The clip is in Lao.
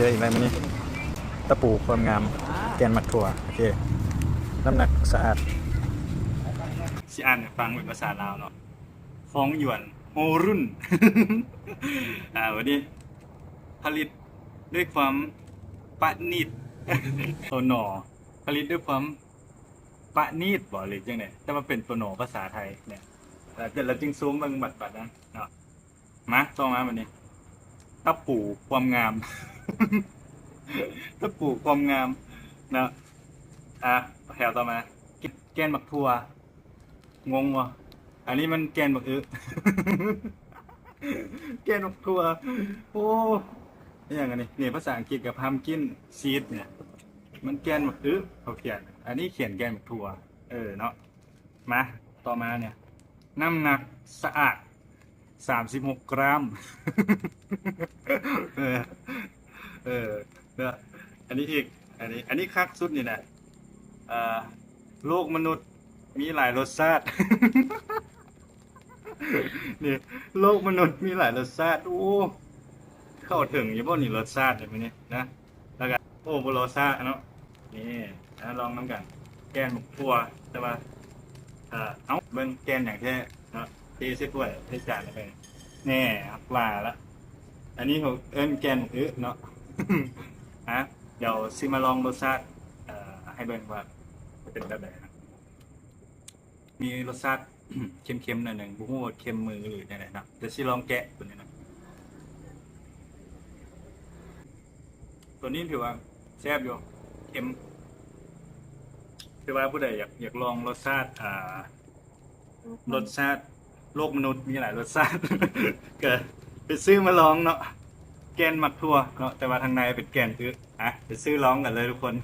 ເຈີອີກແລ້ວມື້ນີ້ ຕະປູຄວາມງາມ ແກ່ນໝາກຖົ່ວ. ໂອເຄ ນ້ຳໜັກສະອາດ. ຊິອ່ານໃຫ້ຟັງເປັນພາສາລາວເນາະ. ຄອງຢວນ ໂຮລຸນ ອ່າ ວັນນີ້ຜະລິດດ້ວຍຄວາມປະນີດ ໂຕໜໍ ຜະລິດດ້ວຍຄວາມປະນີດບໍ ຫຼືຈັ່ງໃດ? ແຕ່ວ່າເປັນໂຕໜໍພາສາໄທເນຍ ແລ້ວ ແລ້ວຈຶ່ງຊູມເບິ່ງບັດ ບັດນັ້ນເນາະ. ມາ ຕໍ່ມາບັດນີ້ ຕະປູຄວາມງາມ ຕະປູຄວາມງາມເນາະ. ອ່າ ແຖວຕໍ່ມາ ແກ່ນໝາກຖົ່ວ. ງົງບໍ່? ອັນນີ້ມັນແກ່ນບັກອຶ ແກ່ນບັກຖົ່ວ. ໂອ້ ອີຫຍັງອັນນີ້? ນີ້ພາສາອັງກິດກໍ pumpkin seed ເນຍ ມັນແກ່ນບັກອຶ ເຂົາຂຽນ. ອັນນີ້ຂຽນແກ່ນບັກຖົ່ວ. ເອີເນາະ. ມາ ຕໍ່ມາເນຍ ນ້ຳໜັກສະອາດ ສາມສິບຫົກກຣາມ. ເອີ ເອີ ເນາະ. ອັນນີ້ອີກ ອັນນີ້ ອັນນີ້ຄັກສຸດນີ້ນະ ເອີ ໂລກມະນຸດມີຫຼາຍລົດຊາດ. ນີ້ ໂລກມະນຸດມີຫຼາຍລົດຊາດ. ໂອ້ ເຂົ້າເຖິງຢູ່ບໍ່ນີ້ ລົດຊາດນີ້ມື້ນີ້ນະ? ແລ້ວກໍ ໂອ້ ບໍ່ລໍຊ້າເນາະ ນີ້ ອ່າ ລອງນຳກັນ ແກ່ນບັກຖົ່ວ. ແຕ່ວ່າ ເອີ ເອົ້າ ເບິ່ງແກ່ນຫຍັງແທ້ເນາະ ເທໃສ່ຖ້ວຍໃສ່ຈານໄປ. ແນ່ ວ່າລະ ອັນນີ້ເຂົາເອີ້ນແກ່ນບັກອຶເນາະ. ອ່າ ດຽວຊິມາລອງລົດຊາດ ເອີ ໃຫ້ເບິ່ງວ່າເປັນແບບໃດນະ. ມີລົດຊາດເຄັມໆໜ້ອຍໜຶ່ງ ບໍ່ຮູ້ວ່າເຄັມມືຫຼືຈັ່ງໃດເນາະ. ແຕ່ຊິລອງແກະຕົວນີ້ນະ. ຕົວນີ້ຖືວ່າແຊບຢູ່ ເຄັມ. ຖືວ່າຜູ້ໃດຢາກ ຢາກລອງລົດຊາດ ອ່າ ລົດຊາດໂລກມະນຸດມີຫຼາຍລົດຊາດ ກໍໄປຊື້ມາລອງເນາະ. ແກ່ນໝາກຖົ່ວເນາະ ແຕ່ວ່າທາງໃນເປັນແກ່ນອຶ. ອ່ະ ໄປຊື້ລອງກັນເລີຍທຸກຄົນ.